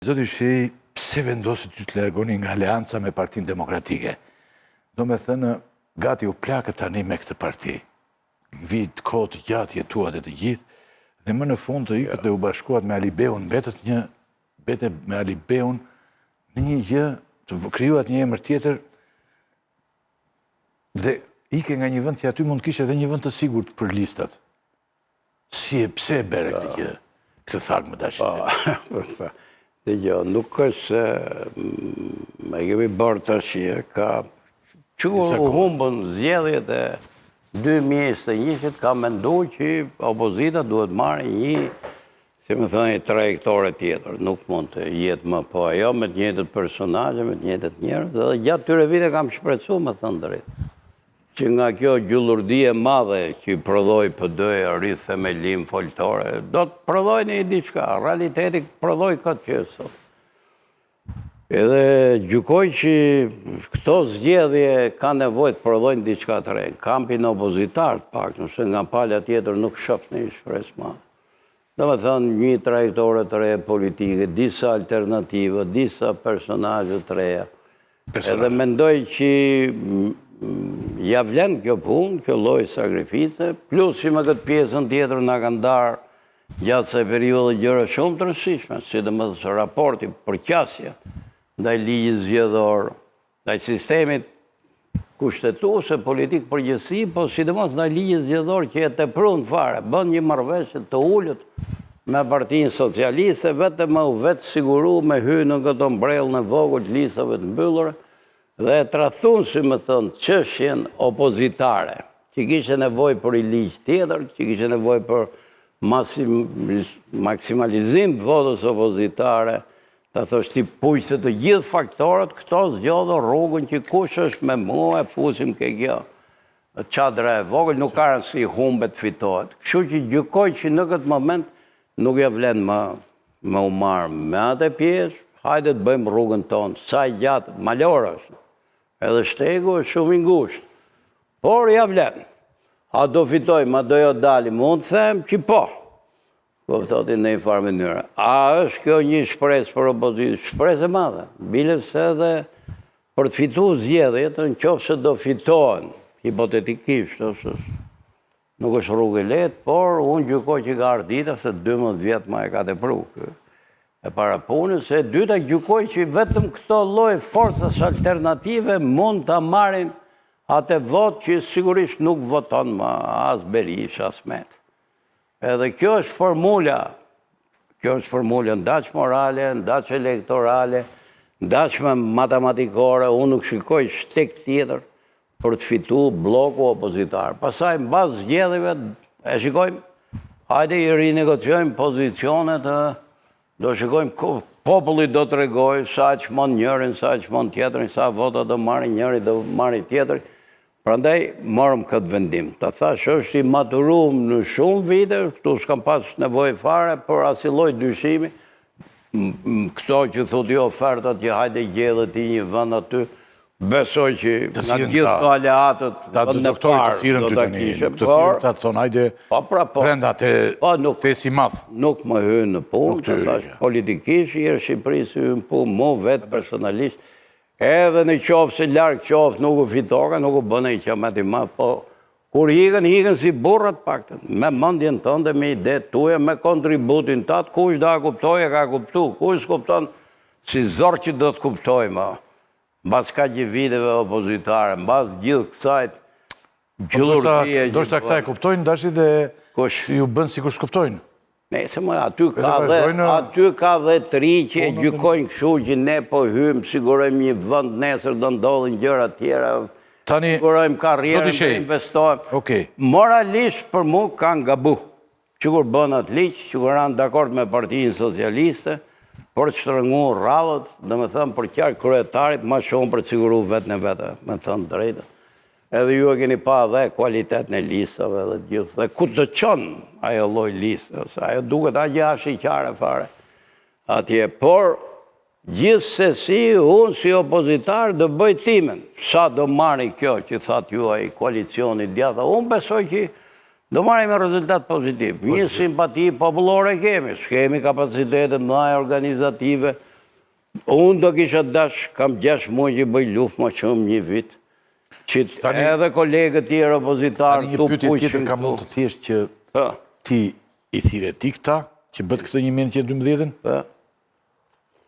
Zoti Shehi, pse vendosët ju të largoheni nga aleanca me Partinë Demokratike? Domethënë, gati u plakët tani me këtë parti. Vit kohë të gjatë jetuat e të gjithë, dhe më në fund të ikët dhe u bashkuat me Alibeun, mbetët një, mbete me Alibeun në një gjë, të krijuat një emër tjetër, dhe ike nga një vend që aty mund të kishe edhe një vend të sigurt për listat. Si e pse e bere këtë gjë? Këtë thagë më dashë. Po, po, dëgjo, nuk është se mm, e kemi bërë tash, ka që kur u humbën zgjedhjet e 2021-shit, kam mendu që opozita duhet marrë një, si me thënë, një trajektore tjetër. Nuk mund të jetë më po ajo me të njëjtët personazhe, me të njëjtët njerëz, dhe gjatë këtyre vite kam shpresu, me thënë drejt. Që nga kjo gjullurdi e madhe që prodhoi PD-ja, rithemelim, foltore, do të prodhojë një diçka, realiteti prodhoi këtë që është sot. Edhe gjykoj që këto zgjedhje ka nevojë të prodhojnë diçka të re, në kampin opozitar të paktën, se nga pala tjetër nuk shoh një shpresë madhe. Domethënë, një trajektore të re politike, disa alternativa, disa personazhe të reja. Edhe mendoj që ja vlen kjo punë, kjo lloj sakrifice, plus që me këtë pjesën tjetër na kanë ndarë gjatë kësaj periudhe gjëra shumë të rëndësishme, sidomos raporti, përqasja ndaj ligjit zgjedhor, Ndaj sistemit kushtetues e politik përgjithësi, po sidomos ndaj ligjit zgjedhor që e teprun fare, bën një marrëveshje të ulët me Partinë Socialiste, vetëm me u vetësiguru me hy në këtë ombrellën e vogël të listave të mbyllura dhe e tradhtun, si me thënë, çështjen opozitare, që kishte nevojë për një ligj tjetër, që kishte nevojë për maksimalizim të votës opozitare, Ta thosh ti puqte të gjithë faktorët, këto zgjodhën rrugën që kush është me mua e fusim ke kjo çadra e vogël, nuk ka rëndësi humbet fitohet. Kështu që gjykoj që në këtë moment nuk ja vlen më me u marrë me atë pjesë, hajde të bëjmë rrugën tonë, sa i gjatë, malor është, edhe shtegu është shumë i ngushtë, por ja vlen. A do fitojmë, a do jo dalim, mund të them që po, Kupton ti në një farë mënyre. A është kjo një shpresë për opozitën? Shpresë e madhe. Biles edhe për të fitu zgjedhjet, në qoftë se do fitohen, hipotetikisht, ose nuk është rrugë e lehtë, por unë gjykoj që ka ardhë dita se 12 vjet ma e ka tepru. E para punës, e dyta gjykoj që vetëm këto lloj forcash alternative mund ta marrin atë votë që sigurisht nuk voton më as Berisha, as Meta. Edhe kjo është formula, kjo është formula ndaç morale, ndaç elektorale, ndaç me matematikore, unë nuk shikoj shteg tjetër për të fitu blloku opozitar. Pastaj, mbas zgjedhjeve, e shikojmë, hajde i rinegociojmë pozicionet, do shikojmë, populli do tregojë sa e çmon njërin, sa e çmon tjetrin, sa vota do marri njëri, do marri tjetri, Prandaj morëm këtë vendim. Ta thashë është i maturum në shumë vite, këtu s'kam pas nevojë fare për asnjë lloj dyshimi. Këto që thotë jo ofertat që hajde gjej dhe ti një vend aty, besoj që nga gjithë këto aleatët ta të doktorit të thirrën ty tani, të thirrën ta të thonë hajde po, pra, po, brenda te po, nuk, thesi madh. Nuk më hyn në punë, të thashë politikisht, i erë Shqipërisë hyn në punë, mu vetë personalisht, Edhe në qoftë se larg qoftë nuk u fitoka, nuk u bë ndonjë qamet i madh, po kur ikën, ikën si burra të paktën, me mendjen tënde, me idetë tuaja, me kontributin tat, kush do e kuptojë, e ka kuptu, kush s'kupton, si zor që do të kuptojë më. Mbas kaq viteve opozitare, mbas gjithë kësaj gjullurdie që Ndoshta këta e kuptojnë, dashi dhe ju bën sikur s'kuptojnë. Nëse më aty ka dhe aty ka dhe të ri që e gjykojnë kështu që ne po hyjmë, sigurojmë një vend nesër do ndodhin gjëra të tjera. Tani sigurojmë karrierën, do investojmë. Okej. Moralisht për mu kanë gabu. Që kur bënë atë ligj, që kur ranë dakord me Partinë Socialiste, për të shtrëngu radhët, domethënë përqark kryetarit, ma shumë për të siguru veten e vet, me thënë drejtën. Edhe ju e keni pa dhe kualitetin e listave dhe gjithë, dhe ku të çon ajo lloj liste, ose ajo duket aq ashiqare fare atje, por gjithsesi unë si opozitar do bëj timen, sa do marri kjo që thatë ju ai koalicioni djathta, unë besoj që do marrim rezultat pozitiv, një simpati popullore kemi, s'kemi kapacitete të mëdha organizative, Unë do kisha dash, kam 6 muaj që bëj luftë më shumë një vit, që edhe kolegët tjerë opozitarë të puqin. Tani një pyetje tjetër kam unë të thjeshtë që ti i thirre ti këta, që bëtë këtë 1912-ën?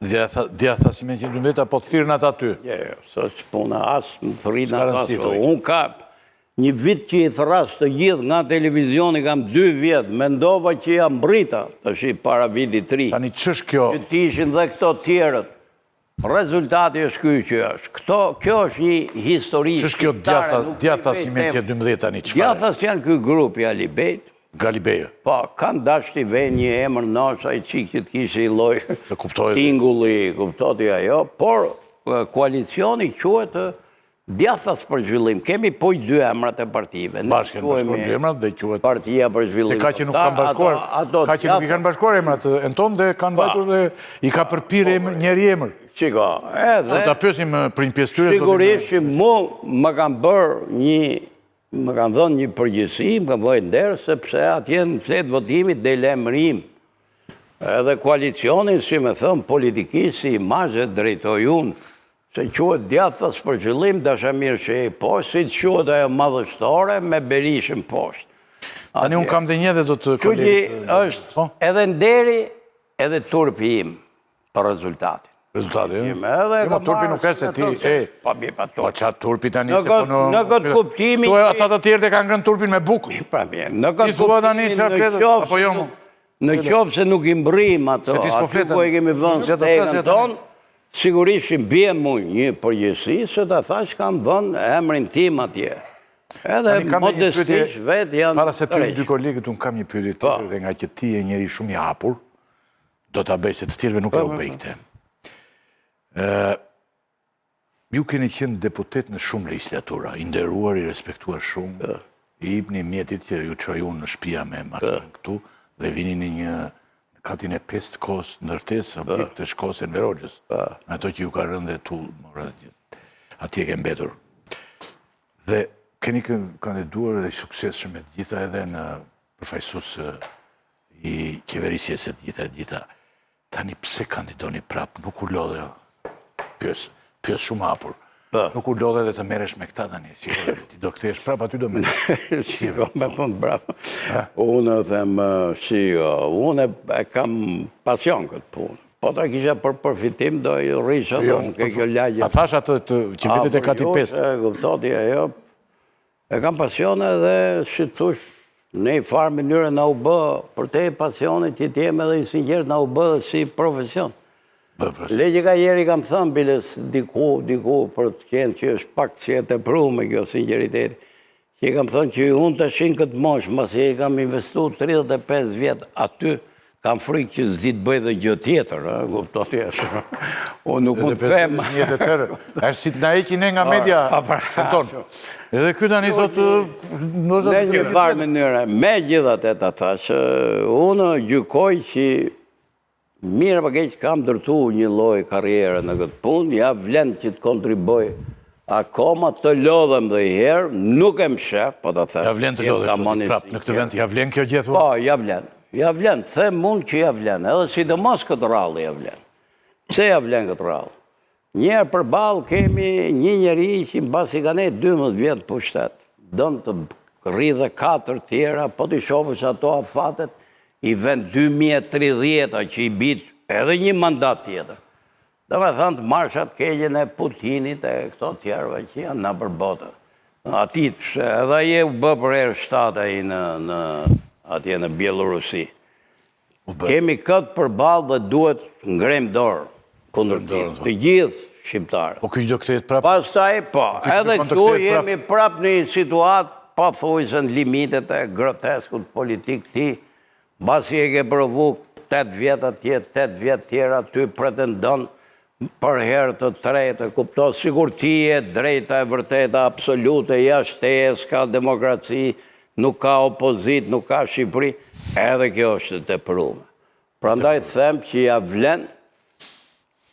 Djathtas 1912, apo të thirrën ata ty? Jo, jo, s'është puna, as më thirrën ata, unë kam një vit që i thërras të gjithë nga televizioni, kam dy vjet, mendova që ia mbrita, tashi para vitit të ri. Tani ç'është kjo? Që të ishin dhe këto tjerët. Rezultati është ky që është. Këto, kjo është një histori Ç'është kjo djathtas 1912 tani, çfarë? Djathtas janë ky grup i Alibejt. Alibej. Po, kanë dashtë t'i vejnë një emër ndoshta i çikë që të kishte i lloj tingulli, kupto ti ajo, por koalicioni quhet Djathtas për zhvillim, kemi po dy emrat e partive. Bashkë, bashkuar dy emrat dhe quhet... Partia për zhvillim. Se ka që nuk kanë bashkuar, ka që nuk i kanë bashkuar emrat, Enton dhe kanë po. vajtur dhe i ka përpirë po, njëri emër. Shiko, edhe... Do ta pyesim për një pjesë tyre... Sigurisht që mu më kanë bërë një... Më kanë dhënë një përgjegjësi, më kanë bërë nder, sepse atje në fletë votimit del emri im. Edhe koalicionin, si me thënë, politikisht, si imazh e drejtoj unë, Se quhet djathtas për zhvillim, Dashamir Shehi poshtë, si të quhet ajo madhështore me Berishën poshtë. Tani unë kam dhe një dhe do të kolegët... Që është po? edhe nderi edhe turpi im për rezultatin. Rezultati, jo? Edhe jo, turpi nuk e se ti, e, pa bje pa turpi. Po ça turpi tani se po në... Në këtë kuptimi... Tuaj ata të tjerët e kanë ngrënë turpin me bukë. Pra bje, në këtë kuptimi në qoftë... Apo jo, Në qoftë se nuk i mbërrijmë ato, aty ku e kemi vënë stekën tonë, sigurisht që bie mu një përgjegjësi, se ta thashë kam vënë emrin tim atje. Edhe modestisht vetë janë Para se të dy kolegët, unë kam një pyetje po. tjetër dhe nga që ti je njeri shumë i hapur, do ta bëj se të tjerëve nuk e po, u bëj po. këtë. Ju keni qenë deputet në shumë legjislatura, i nderuar, i respektuar shumë, i hipni mjetit që ju çoj unë në shpia me makinën këtu dhe vini në një katin e pestë kohës ndërtesë, objekt të shkollës Enver Hoxhës, në ato që ju ka rënë dhe tullë, më rënë gjithë. Atje ke mbetur. Dhe keni kandiduar dhe suksesshëm me të gjitha edhe në përfaqësues i qeverisjes e të gjitha e të gjitha. Tani pse kandidoni prapë, nuk u lodhe, pyes, pyes shumë hapur. Po. Nuk u lodhe dhe të merresh me këta tani, si ti do kthehesh prapë aty do me. Shiko, me fund prapë. Unë them, shiko, unë e kam pasion këtë punë. Po ta kisha për përfitim, do i rrisha jo, dhe unë, ke kjo lagje. Ta thash atë të, që vetet e kati pestë. E kupto ti ajo, E kam pasion edhe, si të thush, në një farë mënyre na u bë, përtej pasionit që të jem edhe i sinqertë, na u bë dhe si profesion. Le që ka njeri kam thënë, biles, diku, diku, për të qenë që është pak që e teprume kjo sinqeriteti, që i kam thënë që unë tashi në këtë moshë, mbasi i kam investu 35 vjet aty, Kam frikë që s'di të bëj dhe gjë tjetër, ë, kupton ti ashtu. Unë nuk mund të them. Edhe një të tërë. Është si të na heqin ne nga media. Pa, pra, kupton. Edhe ky tani thotë, ndoshta në një farë mënyre, megjithatë ta thashë, unë gjykoj që mirë apo keq kam ndërtu një lloj karriere në këtë punë, ja vlen që të kontribuoj Akoma të lodhem dhe një herë, nuk e mshef, po ta them. Ja vlen të lodhesh, thotë, prapë, në këtë vend, ja vlen kjo gjë, thua? Po, ja vlen. Ja vlen, them unë që ja vlen, edhe sidomos këtë radhë ja vlen. Pse ja vlen këtë radhë? Një herë përballë kemi një njeri që mbasi ka nejt 12 vjet pushtet, don të rri dhe katër tjera, po t'i shofësh ato afatet, i ven 2030-a që i bit edhe një mandat tjetër. Domethënë të marrësh atë keqen e Putinit e këto tjerëve që janë nëpër botë. Atij, edhe ai u bë për herë shtatë ai në, në, atje në Bjellorusi. Kemi këtë përballë dhe duhet ngrejmë dorë kundër tij. Të gjithë shqiptarët. Po ky do kthehet prapë? Pastaj, po, edhe këtu jemi prapë në një situatë pothuajse në limitet e groteskut politik ti Mbasi e ke provu 8 vjet atje, 8 vjet tjera aty pretendon për herë të tretë, e kupto, sikur ti je drejta e vërteta absolute, jashtë teje s'ka demokraci, nuk ka opozitë, nuk ka Shqipëri, edhe kjo është e teprume. Prandaj them që ja vlen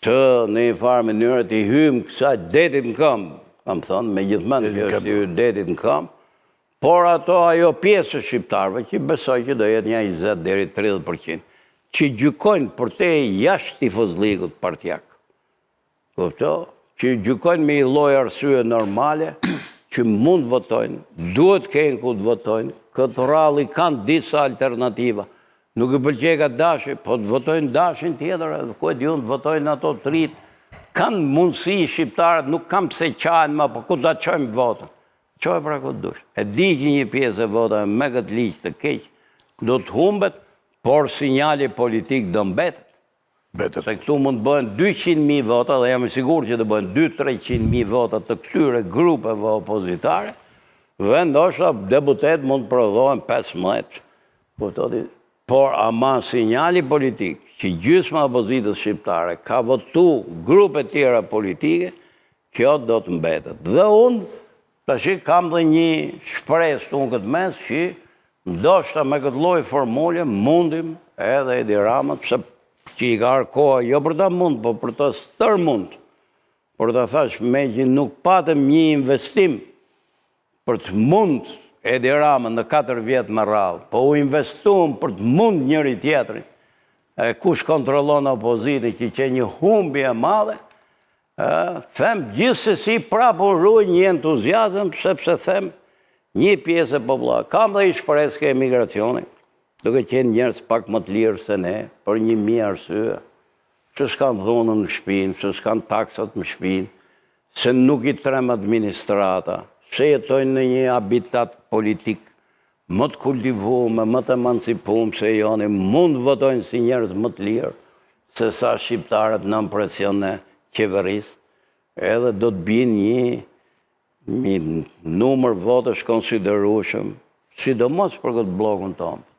të në një farë mënyre t'i hyjmë kësaj detit në këmbë, kam thënë, me gjithë mend që është i detit në këmbë, Por ato ajo pjesë e shqiptarëve që besoj që do jetë nja 20 deri 30 për qind, që gjykojnë përtej jashtë tifozllikut partiak. Kupto? Që gjykojnë me një lloj arsye normale, që mund të votojnë, duhet të kenë ku të votojnë, këtë radhë i kanë disa alternativa. Nuk i pëlqeka Dashi, po të votojnë Dashin tjetër, edhe ku e di unë të votojnë ato të ritë. Kanë mundësi shqiptarët, nuk kanë pse qahen më, po ku ta çojmë votën. Çoje pra ku të dush. E di që një pjesë e votave me këtë ligj të keq do të humbet, por sinjali politik do mbetet. Mbetet. Se këtu mund të bëhen 200.000 vota dhe jam i sigurt që do bëhen 2-300.000 vota të këtyre grupeve opozitare dhe ndoshta deputet mund të prodhohen 15. Kupto ti? Por ama sinjali politik që gjysma e opozitës shqiptare ka votu grupe tjera politike, kjo do të mbetet. Dhe unë tashi kam dhe një shpresë këtu në këtë mes që ndoshta me këtë lloj formule mundim edhe Edi Ramën, pse që i ka ardhur koha jo për ta mund, po për ta stërmund. Por ta thash meqë nuk patëm një investim për të mund Edi Ramën në 4 vjet me radhë, po u investuam për të mund njëri tjetrin, e kush kontrollon opozitën që qe një humbje e madhe, ë, them gjithsesi prapë unë ruaj një entuziazëm, sepse them një pjesë e popullatës. Kam dhe një shpresë ke emigracioni, duke qenë njerëz pak më të lirë se ne, për një mijë arsye, që s'kanë dhunën në shpinë, që s'kanë taksat në shpinë, se nuk i tremb administrata, se jetojnë në një habitat politik më të kultivuar, më të emancipuar se joni, mund të votojnë si njerëz më të lirë se sa shqiptarët nën presion e qeverisë, edhe do të binë një një numër votesh konsiderueshëm, sidomos për këtë bllokun tonë.